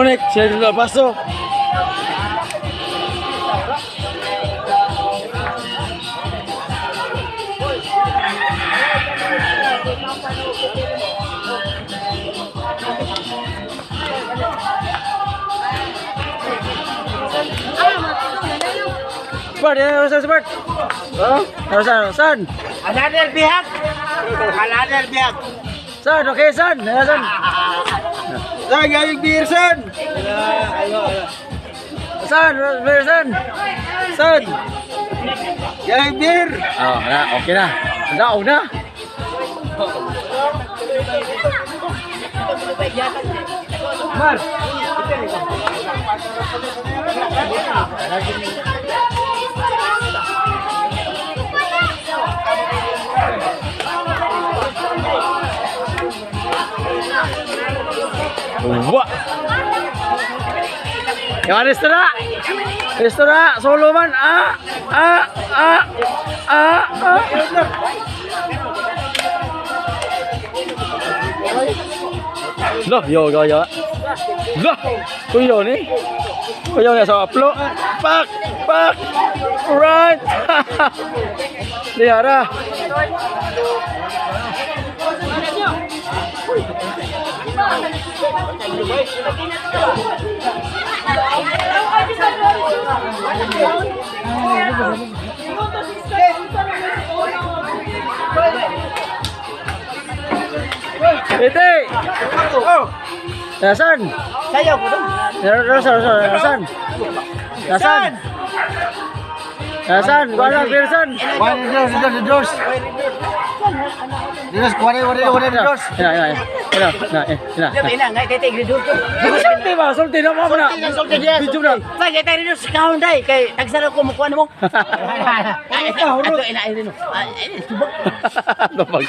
Connect, siya dito paso. Bart, yan, saan si Bart? Huh? Saan, saan? Another bihag. Another bihag. Saan, okay, saan? Ayan, saan? Saan, galing beer, saan? Saan, beer, saan? Saan? Galing beer! Oh, na, okay na. Naog na. Mar! Wa! Yung restaurant! Restaurant! Solo man! Ah! Ah! Ah! Ah! Ah! Loh, yo, yo, yo. Loh, kuyo ni. Kuyo ni sa upload. Pak! Pak! Right! Lihara. Ite! Oh, Nasaan? sayaw ko dong. Nasaan? Nasaan? Nasaan? Nasaan? Wala, Pearson. One dos, dos, dos. Dos, kuwari, kuwari, kuwari, dos. Ina, ina, ina, ina, ina. Ina nga tete gridul ko. Sulti ba? Sulti na mo na. Video na. Pa kay tayo sa kaon dai kay tagsara ko mo kuan mo. Ay, ito ina ina. Ay, tubag. Tubag.